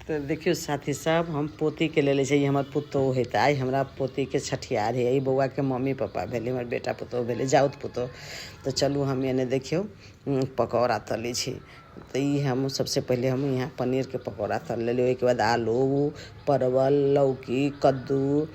तऽ देखियौ साथी सब, हम पोतीके लेले छै। ई हमर पुतोहु है। तऽ आइ हमरा पोतीके छठियार है। ई बौआके मम्मी पप्पा भेलै, हमर बेटा पुतोहु भेलै, जाउत पुतोहु। तऽ चलू, हम एने देखियौ पकौड़ा तलै छी। तऽ ई हम सबसे पहिले हम यहाँ पनीरके पकौड़ा तल लेली। ओहिके बाद आलू, परवल, लौकी, कद्दू,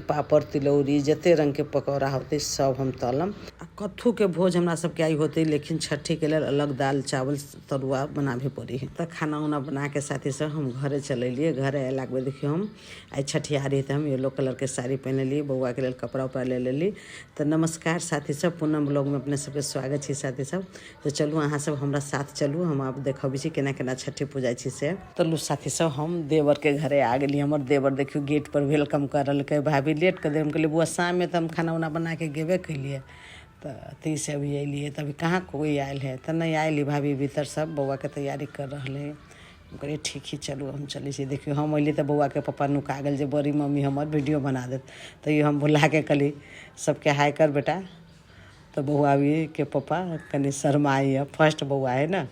पापड़, तिलौरी, जते रङ्गके पकौड़ा होतै सब हम तलम। आ कत्थूके भोज हमरा सबके आइ होतै, लेकिन छठीके लेल अलग दालि, चावल, तरुआ बनाबे पड़ी है। तऽ खाना उना बनाके साथी सब हम घरे चल अयलियै। घरे अयलाके बाद देखियौ, हम आइ छठियारी है तऽ हम येलो कलरके साड़ी पहिन लेलियै, बौआके लेल कपड़ा उपड़ा ले लेली। तऽ नमस्कार साथी सब, पूनम ब्लॉगमे अपने सबके स्वागत छै साथी सब। तऽ चलू, अहाँ सब हमरा साथ चलू, हम आब देखबै छी केना केना छठि पूजा छी से। चलू साथी सब, हम देवरके घरे आ गेली। हमर देवर देखियौ गेट पर welcome कर रहलकै, भाभी, लेट कर दे। हम कहलियै, बौआ, शाममे तऽ हम खाना उना बनाके गेबे केलियै, तऽ अथी से अभी अयलियै, तऽ अभी कहाँ कोइ आयल है? तऽ नहि आयल है भाभी, भीतर सब बौआके तैयारी कर रहलै है। हम कहलियै, ठीक है, चलू, हम चलै छी। देखियौ, हम अयली तऽ बौआके पप्पा नुका गेल जे बड़ी मम्मी हमर वीडियो बना देत। तैयो हम बुलाके कहली, सबके हाय कर बेटा। तऽ बौआ भी के पप्पा कनि शर्माइए, फर्स्ट बौआ है ने,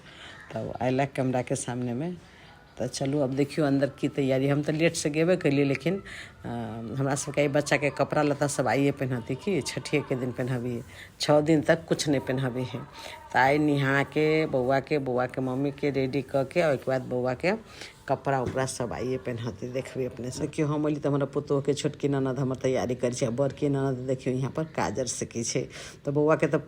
तब अयलक कैमराके सामनेमे। तऽ चलू, आब देखियौ अन्दर की तैयारी। हम तऽ लेटसँ गेबे केलियै, लेकिन हमरा सबके एहि बच्चाके कपड़ा लत्ता सब आइए पहिनती कि छठिएके दिन पहिनबियै? 6 दिन तक किछु नहि पहिनबै है। तऽ आइ नहाके बौआके, बौआके मम्मीके रेडी कऽ के ओहिके बाद बौआके कपड़ा उपड़ा सब आइए पहिनती। देखबै अपने सब। देखियौ, हम अयली तऽ हमरा पुतोहके छोटकी ननद हमर तैयारी करै छै आ बड़की ननद देखियौ यहाँ पर काजर सेकै छै। तऽ बौआके तऽ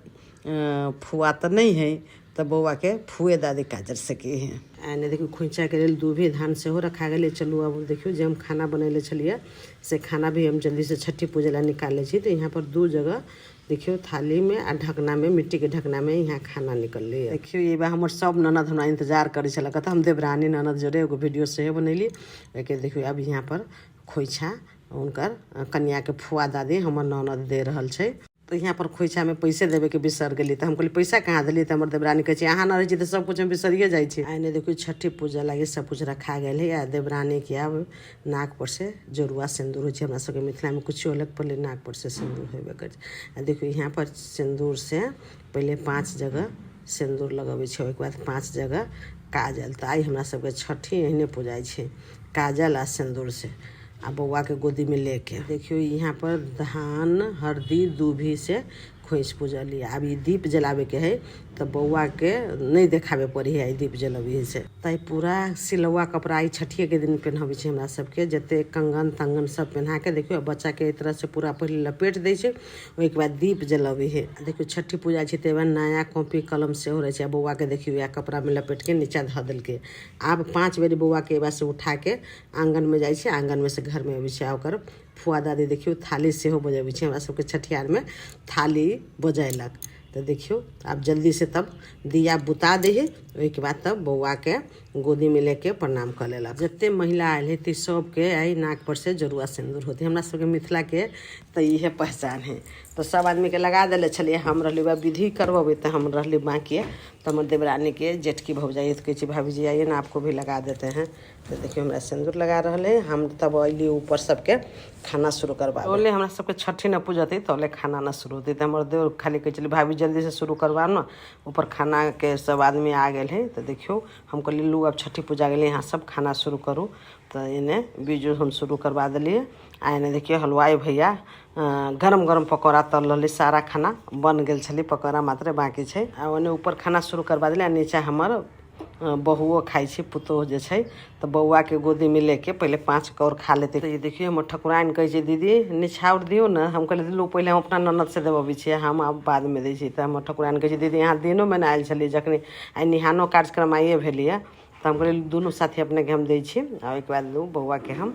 फुआ तऽ नहि है, तऽ बौआके फुए दादी काजर सेकै है। आ एने देखियौ, खोइँचाके लेल दूभी धान सेहो रखा गेलै। चलू, आब देखियौ, जे हम खाना बनेले छलियै से खाना भी हम जल्दीसँ छठी पूजा लए निकाल लै छी। तऽ यहाँ पर दू जगह देखियौ, थालीमे आ ढकनामे, मिट्टीके ढकनामे यहाँ खाना निकललै। देखियौ, ई बार हमर सब ननद हमरा इंतजार करै छलक, तऽ हम देवरानी ननद जोड़े एगो वीडियो सेहो बनैली। ओहिके देखियौ, आब यहाँ पर खोइछा हुनकर कनियाके फुआ दादी, हमर ननद, दे रहल छै। तऽ यहाँ पर खोइछामे पैसे देबेके बिसर गेली। तऽ हम कहली, पैसा कहाँ देलियै? तऽ हमर देवरानी कहै छै, अहाँ न रहै छी तऽ सब कुछ हम बिसरिए जाइ छी। आ एने देखियौ, छठी पूजा लागि सब कुछ रखा गेल है। आ देवरानीके आब नाक पर से जरुआ सिन्दूर होइ छै। हमरा सबके मिथिलामे कुछो अलग, पहिले नाक पर से सिन्दूर होबे करै छै। आ देखियौ, यहाँ पर सिन्दूर से पहिले पाँच जगह सिन्दूर लगबै छै, ओहिके बाद पाँच जगह काजल। तऽ आइ हमरा सबके छठी एहने पूजाइ छै, काजल आ सिन्दूर से, आ बौआके गोदीमे लेके। देखियौ, यहाँ पर धान, हरदी, दूभी से खोइछ पूजली। आब ई दीप जलाबेके है, तऽ बौआके नहि देखाबे पड़ी है दीप जलबी से। तऽ पूरा सिलौआ कपड़ा ई छठिएके दिन पहिनबै छै हमरा सबके, जते कंगन तंगन सब पहिना के। देखियौ, बच्चाके एहि तरह से पूरा पहिले लपेट दै छै, ओहिके बाद दीप जलबै है। देखियौ, छठी पूजा छै ताहि नया कॉपी कलम सेहो रहै छै। आ बौआके देखियौ, इएह कपड़ामे लपेटके नीचा धऽ देलकै। आब पाँच बेरी बौआके एहि से उठाके आङ्गनमे जाइ छै, आङ्गनमे से घरमे अबै छै। आ ओकर फुआ दादी देखियौ थाली सेहो बजबै छै। हमरा सबके छठियारमे थाली बजेलक। तऽ देखियौ, आब जल्दीसँ तब दिया बुता दै हइ, ओहिके बाद तब बौआके गोदीमे लेके प्रणाम कऽ लेलक। जते महिला आयल है, सबके आइ नाक पर से जरुआ सिन्दूर होतै। हमरा सबके मिथिलाके तऽ इहे पहचान है। तऽ सब आदमीके लगा देले छलियै, हम रहली वएह विधि करबबै, तऽ हम रहली बाँकी। तऽ हमर देवरानीके जेठकी भौजाइ कहै छै, भाभी जी, आइए ना, आपको भी लगा देते हैं। तऽ देखियौ, हमरा सिन्दूर लगा रहल है। हम तब अयली ऊपर सबके खाना शुरू करबा बोले। हमरा सबके छठी न पूजतै तोले खाना न शुरू होतै। तऽ हमर देवर खाली कहै छलै, भाभी, जल्दीसँ शुरू करबा ने ऊपर, खानाके सब आदमी आ गेल है। तऽ देखियौ, हम कहलियै, लू, आब छठी पूजा गेलै, यहाँ सब खाना शुरू करू। तऽ एने बीजू हम शुरू करबा देलियै। आ एने देखियौ, हलवाइ भैया गरम गरम पकौड़ा तल रहलै। सारा खाना बन गेल छलै, पकौड़ा मात्र बाँकी छै। आ ओने ऊपर खाना शुरू करबा देलियै आ नीचा हमर बहुओ खाइ छै, पुतोहु जे छै। तऽ बौआके गोदीमे लेके पहिले पाँच कौर खा लेतै। तऽ ई देखियौ, हमर ठकुराइन कहै छै, दीदी, निछाउर दियौ ने। हम कहलियै, लू, पहिले हम अपना ननदसँ देबऽबै छियै, हम आब बादमे दै छी। तऽ हमर ठकुराइन कहै छै, दीदी, अहाँ दिनोमे ने आयल छलियै जखनी, आइ निहानो कार्यक्रम आइए भेलैए। तऽ हम कहलियै, दुनू साथी अपनेके हम दै छी। आ ओहिके बाद लू, बौआके हम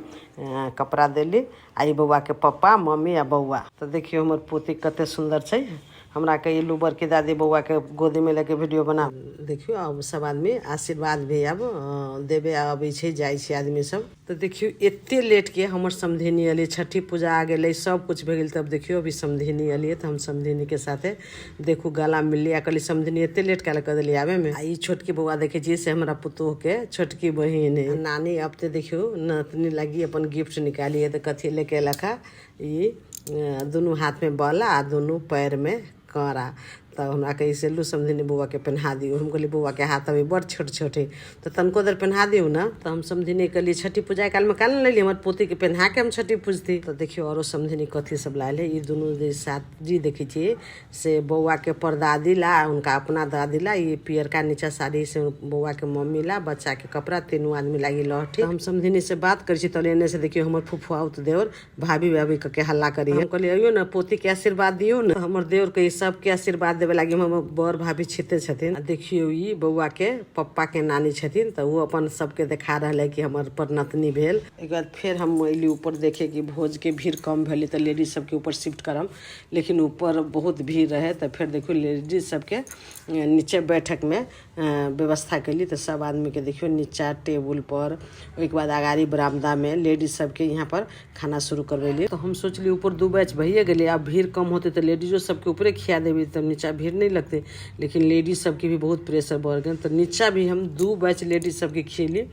कपड़ा देली। आ ई बौआके पप्पा, मम्मी आ बौआ। तऽ देखियौ, हमर पोती कते सुन्दर छै। हमरा कही, लू बड़की दादी, बौआके गोदीमे लेके वीडियो बना। देखियौ, आब सब आदमी आशीर्वाद भी आब देबे अबै छै, जाइ छै आदमी सब। तऽ देखियौ, एते लेटके हमर समधिनी एलियै। छठी पूजा आ गेलै, सब कुछ भए गेल, तब देखियौ अभी समधिनी एलियै। तऽ हम समधिनीके साथे देखू गला मिलली आ कहली, समधिनी, एते लेट काहे कऽ देलियै आबेमे? आ ई छोटकी बौआ देखै छियै, से हमरा पुतोहके छोटकी बहिन है। नानी अब तऽ देखियौ नतनी लागी अपन गिफ्ट निकालियै। तऽ कथी लेके एलक? ई दुनू हाथमे बला आ दुनू पैरमे कड़ा। तऽ हमरा कहै से लू समधिनी बौआके पेन्हा दियौ। हम कहलियै बौआके हाथ अभी बड़ छोट छोट हइ, तऽ तनिको देर पेन्हा दियौ ने। तऽ हम समधिनी कहलियै छठि पूजा कालमे काल ने लेलियै, हमर पोतीके पेन्हाके हम छठि पूजती। तऽ देखियौ आरो समधिनी कथी सब लायल है। ई दुनू जे साथ जी देखै छियै से बौआके परदादी ला, हुनका अपना दादी ला। ई पियरका नीचा साड़ी से बौआके मम्मी ला, बच्चाके कपड़ा, तीनू आदमी लागी लहठी। हम समधिनी से बात करै छी तले एने से देखियौ हमर फुफुआउत देवर भाभी भाभी कके हल्ला करी। हम कहलियै अइयो ने पोतीके आशीर्वाद दियौ ने। हमर देवर के सबके आशीर्वाद देवे लागी हमर बड़ भाभी छिते छथिन। आ देखियौ ई बौआके पप्पाके नानी छथिन, तऽ ओ अपन सबके देखा रहल है कि हमर परनतनी भेल। एक बाद फेर हम अयली ऊपर देखे कि भोजके भीड़ कम भेलै तऽ लेडीज सबके ऊपर शिफ्ट करम, लेकिन ऊपर बहुत भीड़ रहे। तऽ फेर देखियौ लेडीज सबके नीचे बैठकमे व्यवस्था कयली। तऽ सब आदमीके देखियौ नीचा टेबुल पर, ओहिके बाद अगाड़ी बरामदामे लेडीज सबके यहाँ पर खाना शुरू करबेली। तऽ हम सोचली ऊपर 2 बैच भइए गेलै, आब भीड़ कम होतै तऽ लेडीजो सबके ऊपरे खिया देबै, तब नीचा भीड़ नहि लगतै। लेकिन लेडीज सबके भी बहुत प्रेशर बढ़ गेल, तऽ नीचा भी हम 2 बैच लेडीज सबके खियली,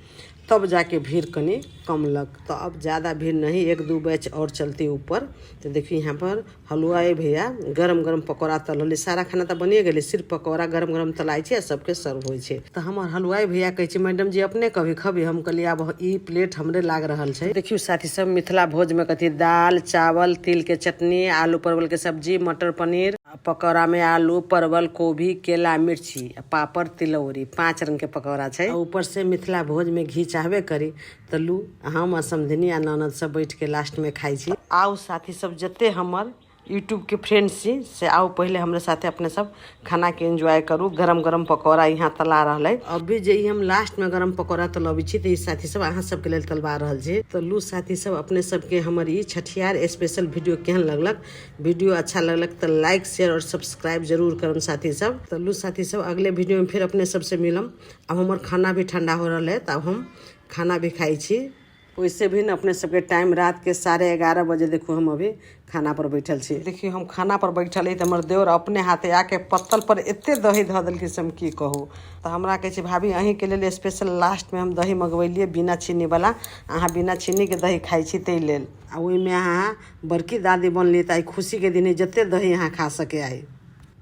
तब जाके भीड़ कनी कम लग। तो अब ज़्यादा भीड़ नहीं, 1-2 बैच और चलती ऊपर। तो देखिए यहाँ पर हलुआई भैया गरम गरम पकौड़ा तलल, सारा खाना तो बनिए गेलै, सिर्फ पकौड़ा गरम गरम तलाइ छै आ सबके सर्व होइ छै। तऽ हमर हलुआई भैया कहै छै मैडम जी अपने कभी खबी। हम कहलियै आब ई प्लेट हमरे लाग रहल छै। देखियौ साथी सब मिथिला भोज में कथी दाल चावल तिल के चटनी आलू परवल के सब्जी मटर पनीर, पकौड़ा में आलू परवल कोबी केला मिर्ची पापड़ तिलौरी, 5 रंग के पकौड़ा छै। ऊपर से मिथिला भोज में घी चाहबे करी। तऽ लू हम आ समधिनी आ ननद सब बैठ के लास्ट में खाइ छी। आउ साथी सब जते हमर यूट्यूब के फ्रेंड्स छी से आउ पहले हमरे साथे अपने सब खाना के एंजॉय करू। गरम गरम पकौड़ा यहाँ तला रहल है। अभी जे हम लास्ट में गरम पकौड़ा तलबै छी तऽ ई साथी सब अहाँ सबके लेल तलबा रहल छी। तऽ लू साथी सब अपने सबके हमर ई छठियार स्पेशल वीडियो केहन लगलक? वीडियो अच्छा लगलक तऽ लाइक शेयर और सब्सक्राइब जरूर करम साथी सब। तऽ लू साथी सब अगले वीडियो में फिर अपने सबसे मिलम। अब हमर खाना भी ठंडा हो रहल है तऽ अब हम खाना भी खाइ छी। वैसे भी न अपने सबके टाइम रात के 11:30 बजे देखू हम अभी खाना पर बैठल छी। देखियौ हम खाना पर बैठल ही तऽ हमर देवर अपने हाथे आके पत्तल पर एते दही धऽ देलखिन से हम की कहू। तऽ हमरा कहै छै भाभी अहीँके लेल स्पेशल लास्टमे हम दही मँगबेलियै बिना चीनीवला, अहाँ बिना चीनीके दही खाइ छी ताहि लेल। आ ओहिमे अहाँ बड़की दादी बनलियै तऽ आइ खुशीके दिन है, जते दही अहाँ खा सके आइ।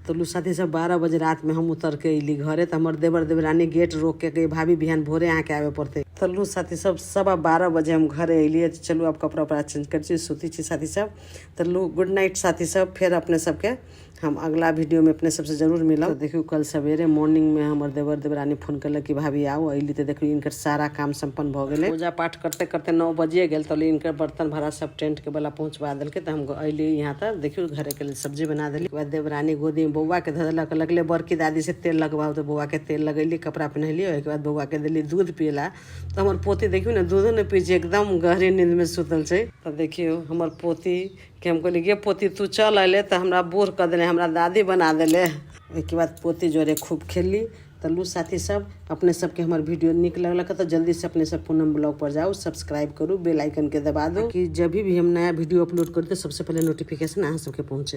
तऽ लू साथी सब 12 बजे रात में हम उतर के अयली घरे। तऽ हमर देवर देवरानी गेट रोक के कही भाभी बिहान भोरे अहाँके आबे पड़तै। तऽ लू साथी सब 12:15 बजे हम घरे अयलियै। तऽ चलू आब कपड़ा उपड़ा चेंज करै छी, सुतै छी साथी सब। तऽ लू गुड नाइट साथी सब, फेर अपने सबके हम अगला वीडियो में अपने सबसे जरूर मिलब। तऽ देखियौ कल सवेरे मॉर्निंग में हमर देवर देवरानी फोन केलक कि भाभी आउ। अयली तऽ देखियौ इनकर सारा काम सम्पन्न भऽ गेलै। पूजा पाठ करते करते 9 बजिए गेल। तऽ इनकर बर्तन भाड़ा सब टेंट के वाला पहुँचबा देलकै। तऽ हम अयली यहाँ तऽ देखियौ घरे के लेल सब्जी बना देली। ओकर बाद देवरानी गोदी में बौआ के धऽ देलक, लगले बड़की दादी से तेल लगबाउ। तऽ बौआ के तेल लगैली, कपड़ा पहिनेली। ओहिके बाद बौआ के देली दूध पियला। तऽ हमर पोती देखियौ ने दूधो नहि पी छै, एकदम गहरी नींद में सुतल छै। तऽ देखियौ हमर पोती के हम कहलियै गे पोती तू चल अयले तऽ हमरा बूढ़ कऽ देले, हमरा दादी बना देले। ओहिके बाद पोती जोरे खूब खेलली। तऽ लू साथी सब अपने सबके हमर वीडियो नीक लगलक तऽ जल्दी से अपने सब पूनम ब्लॉग पर जाउ, सब्सक्राइब करू, बेल आइकन के दबा दू कि जब भी हम नया वीडियो अपलोड करू तऽ सबसे पहले नोटिफिकेशन अहाँ सबके पहुँचे।